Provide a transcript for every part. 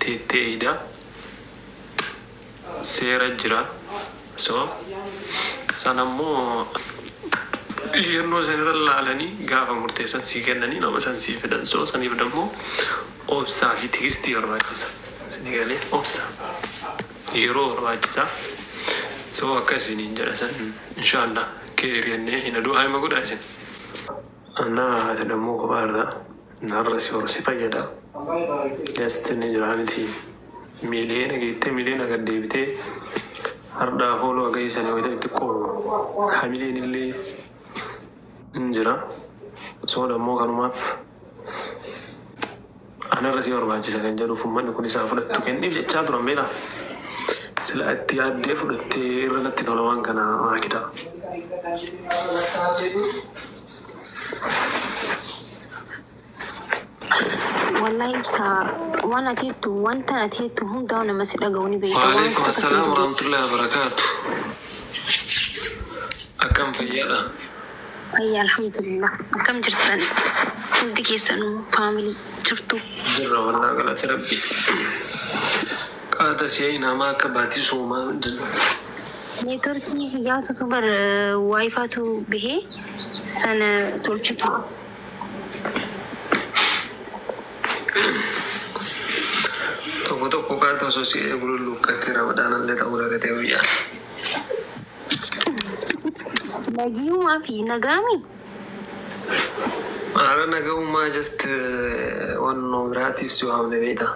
Teettee eeyda. Seera jira. So san ammoo iyyannoo san irra laalanii gaafa murteessan sii kennanii nama san sii fidan. So saniif dammoo obsaa fi tigistii barbaachisa. Isinii galee obsa yeroo barbaachisa. So akkas isiniin jedha san inshaallah keeri jennee hin aduu haima godhaa isin. Annaa ati dammoo kophaa irraa narra si hor si fayyada. Just ni jira miti miiliyoona geettee miiliyoona gad deebitee hardhaa fooloo agarsiisanii wayita xiqqoo hamileen illee hin jira. So dammoo kanumaaf anarra si barbaachisa kan jedhuuf uummanni kun isaa fudhattu kenniif jechaa turan beektaa. Sila itti yaaddee fudhattee irra natti tola waan kana maakitaa. Wallahi ibsa waan ati jettu wanta ati jettu hundaa nama si dhaga'u ni beekta. Waan Waalaikum takka si assalaam hin dide. warahmatullahi wabarakatuh. Akkam fayyaadha? Fayyaa alhamdulillah. Akkam jirtan hundi keessanuu family jirtu. Jirra wallaa galata rabbi. Qaata si'ayi namaa akka baatii soomaa hundinuu. Networkii kiyyaatutu bar wifi tu bahee sana tolchitu. Tokko tokko qaata osoo si eegu lulluuqqatee ramadaanallee ta'uu dagatee guyyaan. Nagiyumaa fi nagaami. Haala nagahummaa just wannoo biraatiif si waamne beektaa.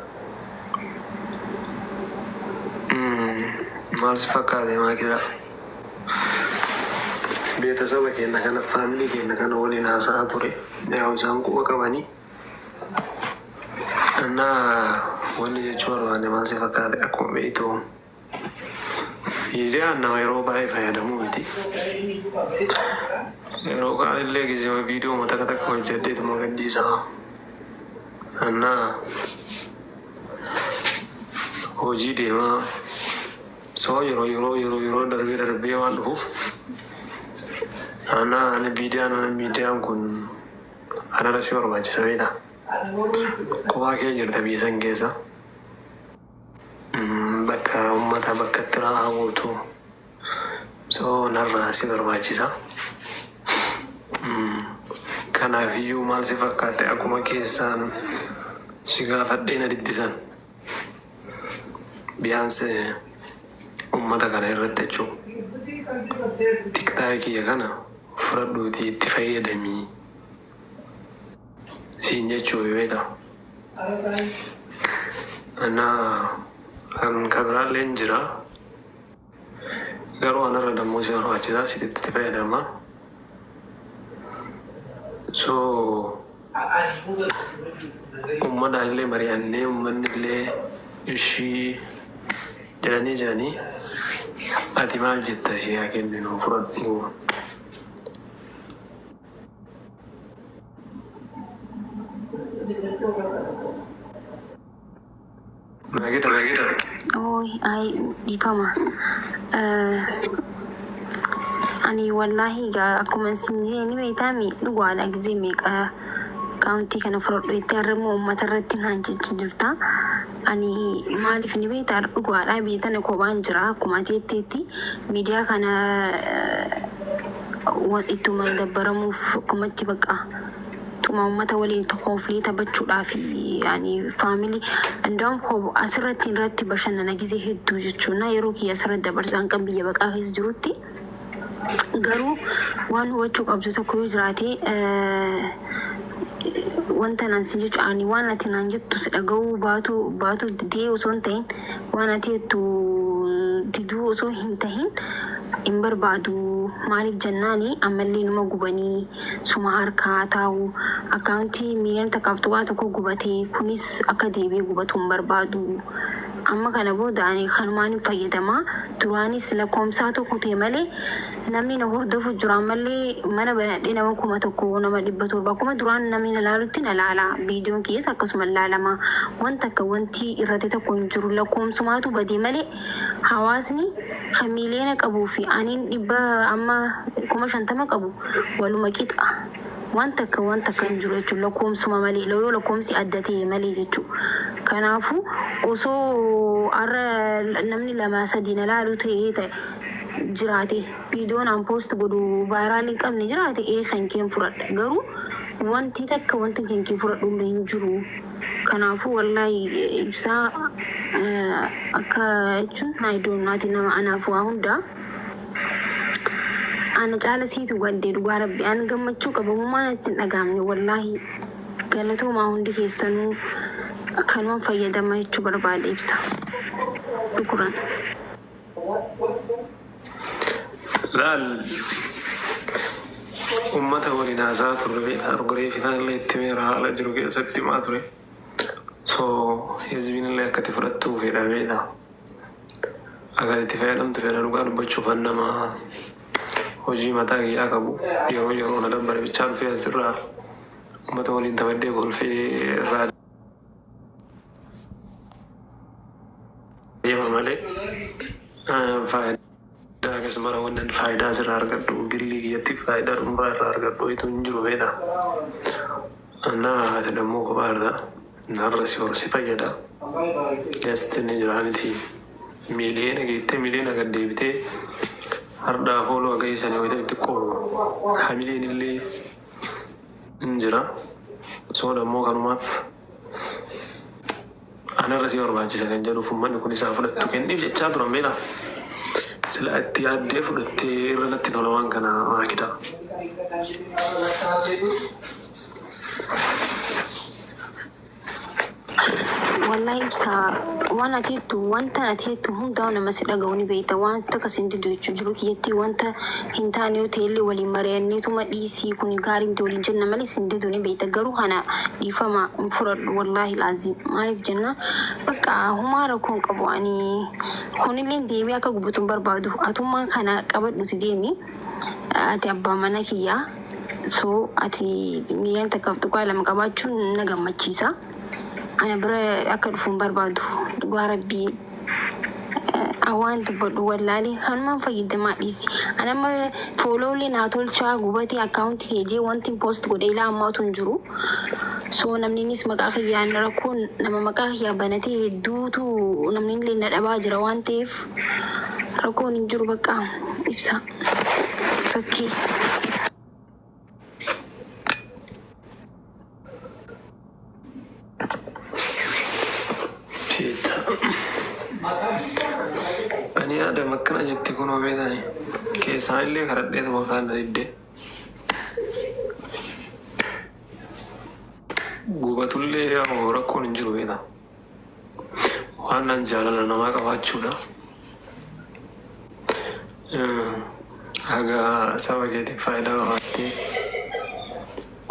Maal si fakkaate maakilaa? Beetasaba keenya kana family keenya kana waliin haasa'aa ture. Yaa isaan quba qabanii. Innaa wanni jechuu barbaanne maal si fakkaate akkuma beektu miidiyaan nama yeroo baay'ee fayyadamuu miti. Yeroo kaan illee gizima viidiyoo takka takka hojjedheetuma gadhiisa. Innaa hojii deemaa so yeroo darbee darbee waan dhufuuf innaa ani miidiyaan kun anarra si barbaachisa beektaa. Kophaa kee jirta biyya san keessa. Bakka uummata bakka itti raahaa gootu. So narraa si barbaachisa. Kanaafiyyuu maal si fakkaate akkuma keessaan si gaafadhee na diddisan. Biyaansi uummata kana irratti jechuudha. TikTok kiyya kana fudhadhuutii itti fayyadamii siin jechuu beektaa. Innaa kan kabiraallee hin jira. Garuu anarra dammoo si barbaachisaa sitti itti fayyadama. So uummataan illee mari'annee uummanni illee ishii jedhanii jiranii ati maal jetta si haa kenninu fudhadhu. Naagida naagida. Ooy ay dhiifama. Ani wallaahi egaa akkuma isin jee ni beektaami dhugaadha gizee meeqa akkaawuntii kana fudhadhu jettee har'a immoo uummata irratti naan jecha jirta. Ani maaliif ni beektaa dhugaadha biyya tana kophaan jira akkuma ati jetteetti miidiyaa kana ittuma dabbaramuuf akkumatti bakka tuma uummata waliin kooflee taphachuudhaaf yani family እንደውም asirratti irratti bashannana gizee hedduu jechuudha yeroo kiyya asirratti dabarsaan kan biyya baqaa keessa jirutti. Garuu waan hubachuu qabdu tokko yoo jiraate wanta naan sin jechu ani waan ati naan jettu si dhaga'uu baatu baatu didee osoo hin ta'in waan ati jettu diduu osoo hin ta'in hin barbaadu. Maaliif jennaani ammallee numa gubanii suma harkaa taa'u akkaawuntii 1.1 million gubatee kunis akka deebi'ee gubatu hin barbaadu. Amma kana booda ani kanumaan hin fayyadamaa. Duraanis lakkoomsaa tokko ta'e malee namni na hordofu jira. Ammallee mana banadhee nama 1000 nama 700 akkuma duraan namni na laalutti na laala. Viidiyoon keessa akkasuma laalama. Wanta akka wanti irratti tokko hin jiru lakkoomsumaatu badee malee hawaasni kan miiliyoona qabuu fi aniin dhibba amma 50,000 qabu waluma qixa. Waan takka waan takka hin jiru jechuudha. Lakkoomsuma malee yoo lakkoomsi adda ta'e malee jechuudha. Kanaafuu osoo har'a namni lama sadii na laalu ta'ee ta'e jiraate, viidiyoon an post godhu viral hin qabne jiraate, ee kan keen fudhadha. Garuu wanti takka wanti kan kee fudhadhu illee hin jiru. Kanaafuu wallaahi ibsaa, akka jechuun I don't know, ati nama anaaf waa hundaa. Ana caala siitu gaddee, dhugaa rabbi an gammachuu qabamumaa natti hin dhagaamne. Wallaahi galatoomaa hundi keessanuu, kanumaan fayyadama jechuu barbaade. Ibsa dhukuran. Laal, ummata waliin haasaa turre beektaa, dhuguree fi illee itti meera haala jiru keessatti himaa ture. So hizbiin illee akkati fudhattuu fedha beektaa. Akka itti fayyadamtu fedha. Dhugaa dubbachuuf nama hojii mataa kiyyaa qabu, yeroo yeroo na dabbare bichaa dhufee asirraa ummata waliin taphadhee golfee irraa deema malee, faayidaa akkasuma wannan faayidaa asirraa argadhu, gillii kiyyatti faayidaa dhuunfaa irraa argadhu wayitu hin jiru beektaa. እና ati ደግሞ kophaa irraa narra si hor si fayyada. Just ni jira miti, miiliyoona geettee miiliyoona gad deebitee hardhaa fooloo agarsiisanii wayita xixiqqoo hamileen illee hin jira. So dammoo kanumaaf anarra si barbaachisa kan jedhuuf uummanni kun isaa fudhattu kenniif jechaa turan beektaa. Sila itti yaaddee fudhattee irra natti tola waan kana maakita. Wallahi ibsaa, waan ati jettu, wanta ati jettu hundaa nama si dhaga'u ni beekta. Wanta akkas hin didu jechuu jiru kiyyatti wanta hin taane yoo ta'e illee waliin mari'anneetuma dhiisii kun gaarii miti waliin jenna malee sin didu ni beekta. Garuu kana dhiifama hin fudhadhu, wallaahi laazim. Maaliif jenna, bakka humaa rakkoo hin qabu. Ani kunillee deebii akka gubutu hin barbaadu. Atummaan kana qabadhuti deemi. Ati abbaa mana kiyyaa. So ati 1.2 miliyoona qabaachuun na gammachiisa. Ana bira akka dhufu hin barbaadu, dhugaa rabbii. Waan dubbadhu wallaalee, kanumaan fayyadamaa dhiisi. Ani amma followlee naa tolchaa gubatee akkaawuntii keejee wanti post godhe ilaa ammaatu hin jiru. So namninis maqaa kiyyaan rakkoon nama maqaa kiyyaa banatee hedduutu namni illee na dhabaa jira waan ta'eef rakkoon hin jiru, bakka ibsa. Sokkii. Fiita. Ani yaada akkana jetti kunoo beekani. Keessaa illee kadhadheetuma kaan na diddee. Gubatullee yaa rakkoon hin jiru beektaa. Waan nan jaalala namaa qabaachuudha. Haga saba keetiif faayidaa qabaattee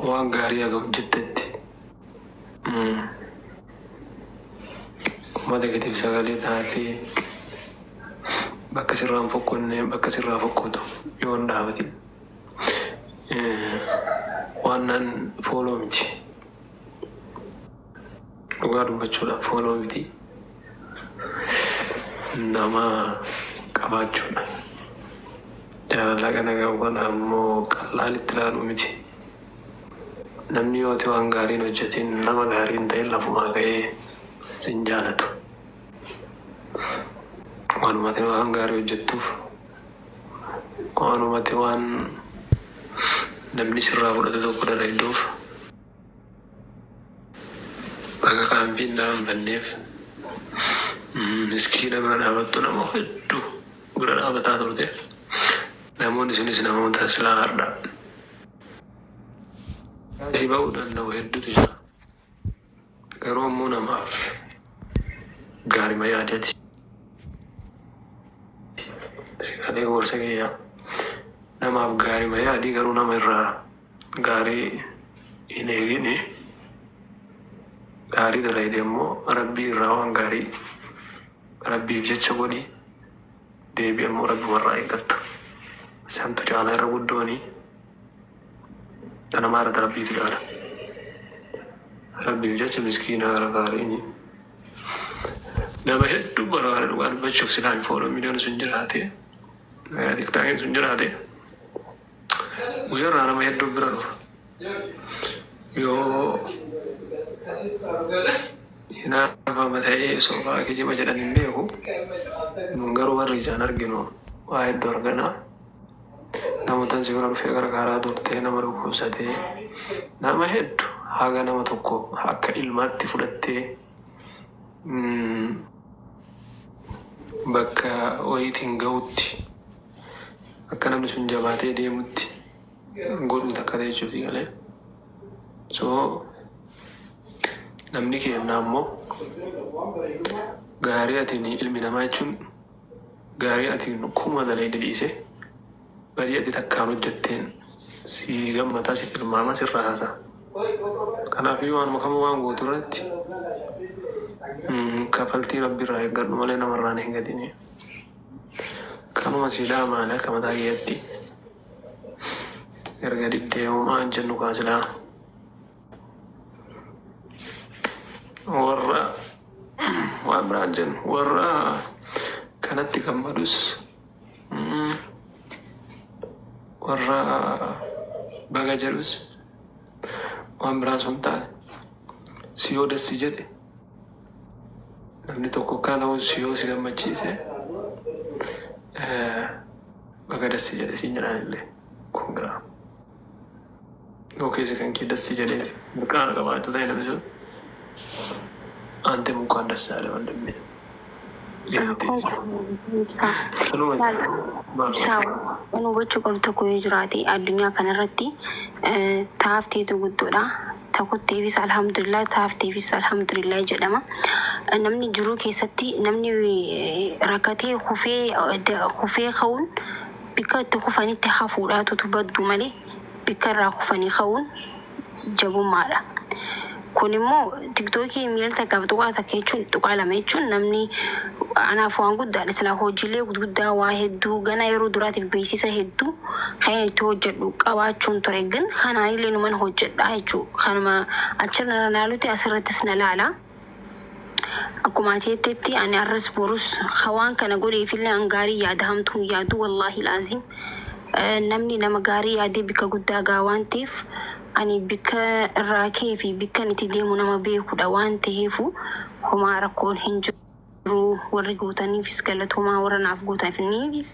waan gaarii haga hojjettetti. Uummata keetiif sagalee taatee bakka sirraa hin fokkonne, bakka sirraa fokkotu yoo hin dhaabatin. Waan nan follow miti. Dhugaa dubbachuudhaaf follow miti. Nama qabaachuudha. Jaalala kana qabu kana ammoo qallaalitti ilaaluu miti. Namni yoo ati waan gaarii hin hojjetin, nama gaarii hin ta'in, lafumaa ka'ee sin jaalatu. Waanumati waan gaarii hojjettuuf, waanumati waan namni sirraa fudhatu tokko dalagduuf, bakka kaampiin dhaabbanneef miskiina bira dhaabattu, nama hedduu bira dhaabataa turte. Namoonni sunis namoota silaa hardha. Si ba'uu danda'u hedduutu jira. Garuu ammoo namaaf gaarima yaadati. Sagalee gorsa kiyyaa, namaaf gaarima yaadi, garuu nama irraa gaarii hin eegini. Gaarii dalagde immoo rabbii irraa waan gaarii rabbiif jecha godhi, deebii ammoo rabbi warraa eeggatta. Santu caalaa irra guddooni namaa irratti rabbiitu caala. Rabbiif jecha miskiina gargaariini. Nama hedduu barbaada, dhugaa dubbachuuf silaan follow miliyoona sun jiraate, TikTokiin sun jiraate, guyyaarraa nama hedduu bira dhufa. Yoo hinaafama ta'ee sobaa kijiba jedhan hin beeku. Nun garuu warri ijaan arginu waa hedduu argana. Namoota si bira dhufee gargaaraa turtee, nama dhukkubsatee, nama hedduu haga nama tokko akka ilmaatti fudhattee bakka wayiitiin gahutti, akka namni sun jabaatee deemutti godhuu takka ta'e jechuuti galee. So namni keenya ammoo gaarii atiin, ilmi namaa jechuun gaarii atiin kuma dalee dhiise, badii ati takkaan hojjetteen si gammataa, si tilmaama, sirraa hasa. Kanaafiyyuu waanuma kamuu waan gootu irratti kafaltii rabbi irraa eeggadhu malee namarraa hin eeggatini. Kanuma sii dhaamaane akka mataa kiyyatti erga diddee homaa hin jennu kaasilaa. Warra waan biraa hin jennu, warra kanatti gammadus, warra baga jedhus, waan biraa sun taane, si yoo dassi jedhe namni tokko kana si yoo si gammachiise, baga dassi jedhe siin jedhaan illee kun biraa. Yoo keessi kan kee dassi jedhee mirqaana qabaatu ta'e, namni sun አንተም እንኳን ደስ አለ ወንድሜ። Kanuma. Ibsaa, waan hubachuu qabdu tokko yoo jiraate, addunyaa kanarratti taafteetu guddoodha. Takotteefis alhamdulillah, taafteefis alhamdulillah jedhama. Namni jiruu keessatti namni rakkatee kufee kufee ka'uun bikka itti kufanitti hafuudhaatu baddu malee bikka irraa kufanii ka'uun jabummaadha. Kun immoo tiktookii miila takkaaf tuqaa takka jechuun, tuqaa lama jechuun namni anaaf waan guddaadha. Silaa hojiilee gurguddaa waa hedduu gana yeroo duraatiif beeksisa hedduu kan inni itti hojjedhu qabaachuun ture. Gan kanaanillee numan hojjedha jechuudha. Kanuma achirra na laalutti asirrattis na laala. Akkuma ati jettetti, ani arras borus waan kana godheefillee an gaarii yaada, hamtuu hin yaadu, wallaahi laazim. Namni nama gaarii yaadee bikka guddaa gaa waan ta'eef, ani bikka irraa ka'ee fi bikka inni itti deemu nama beekudha waan ta'eefu homaa rakkoon hin jiru. Warri gootaniifis galatoomaa, warra naaf gootaniifis.